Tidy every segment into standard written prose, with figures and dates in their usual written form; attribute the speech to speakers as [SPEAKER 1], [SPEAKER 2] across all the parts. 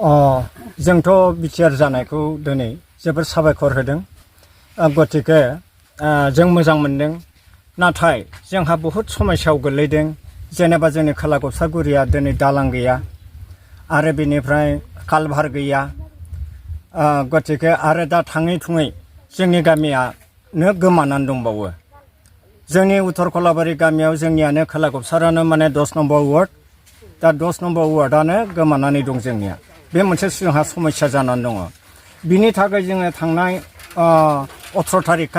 [SPEAKER 1] जोंथ' बिटिआर जानायखौ दिनै जोबोद साबायखर होदों। गतिके जों मोजां मोनदों। नाथाय जोंहा बहुद समस्यायाव गोलैदों। जेनेबा जोंनि खोला गबसागुरिया दिनै दालां गैया आरो बेनिफ्राय कालभार गैया। गतिके आरो दा थाङै थुङै जोंनि गामियानो गोमानानै दंबावो। जोंनि उत्तर कलाबारि गामियाव जोंनियानो खोला गबसारानो माने 10 नम्बर वार्ड। दा 10 नम्बर वार्डआनो गोमानानै दं जोंनिया। बे मोनसे जोंहा समस्या जानानै दङ। बिनि थाखाय जोङो थांनाय 18 थारिख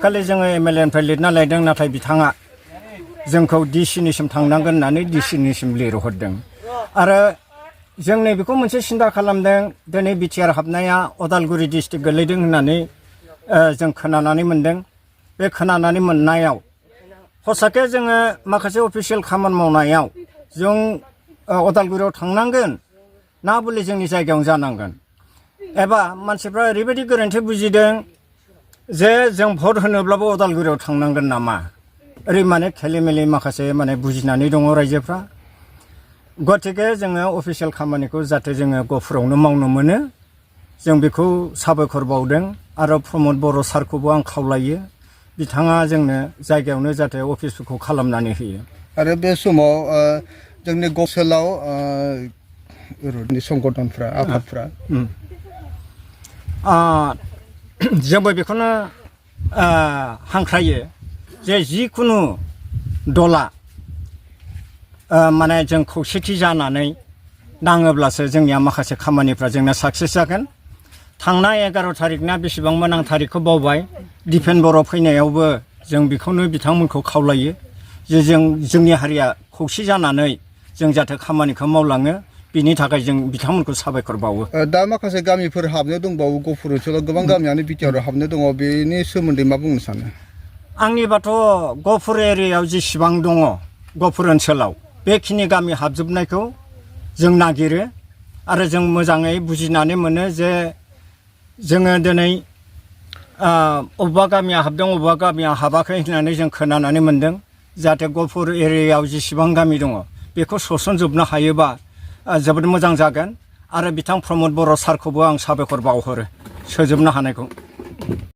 [SPEAKER 1] खालि जोङो MLA निफ्राय लिरना लायदों। नाथाय बिथाङा जोंखौ डिसिनिसिम थांनांगोन होननानै डिसिनिसिम लिरहरदों। आरो जों नैबेखौ मोनसे सिन्था खालामदों। दिनै बिटिआर हाबनाया अदालगुरि डिस्ट्रिक्ट गोलैदों होननानै जों खोनानानै मोनदों। बे खोनानानै मोननायाव हसाके जोङो माखासे अफिसियेल खामानि मावनायाव जों अदालगुरियाव थांनांगोन ना बले जोंनि जायगायावनो जानांगोन। एबा मानसिफ्रा ओरैबायदि गोरोन्थि बुजिदों जे जों भट होनोब्लाबो अदालगुरियाव थांनांगोन नामा। ओरै माने खेलिमेलि माखासे माने बुजिनानै दङ रायजोफ्रा। गतिके जोङो अफिसियेल खामानिखौ जाहाथे जोङो गहपुरावनो मावनो मोनो जों बेखौ साबायखर बावदों। आरो प्रमद बर' सारखौबो आं खावलायो बिथाङा जोंनो जायगायावनो जाहाथे अफिसफोरखौ खालामनानै होयो।
[SPEAKER 2] आरो बे समाव जोंनि ओनसोलाव संगठनफ्रा आफादफ्रा
[SPEAKER 1] जोंबो बेखौनो हांख्रायो जे जिखुनु दला माने जों खौसेथि जानानै नाङोब्लासो जोंनिया माखासे खामानिफ्रा जोंना साक्सेस जागोन। थांनाय 11 थारिख ना बेसेबांमोन आं थारिखखौ बावबाय। दिपेन बर' फैनायावबो जों बेखौनो बिथांमोनखौ खावलायो जे जोंनि हारिया खौसे जानानै जों जाहाथे खामानिखौ मावलाङो। बिनि थाखाय जों बिथांमोनखौ साबायखर बावो।
[SPEAKER 2] दा माखासे गामिफोर हाबनो दंबावो गहपुर ओनसोलाव गोबां गामियानो बिटिआर हाबनो दङ। बेनि सोमोन्दै मा बुंनो सानो?
[SPEAKER 1] आंनिबाथ' गहपुर एरियायाव जेसेबां दङ गहपुर ओनसोलाव बेखिनि गामि हाबजोबनायखौ जों नागिरो। आरो जों मोजाङै बुजिनानै मोनो जे जोङो दिनै अबेबा गामिया हाबदों अबेबा गामिया हाबाखै होननानै जों खोनानानै मोनदों। जाहाथे गहपुर एरियायाव जेसेबां गामि दङ बेखौ सोसनजोबनो हायोबा जोबोद मोजां जागोन। आरो बिथां प्रमद बर' सारखौबो आं साबायखर बावहरो सोजोबनो हानायखौ।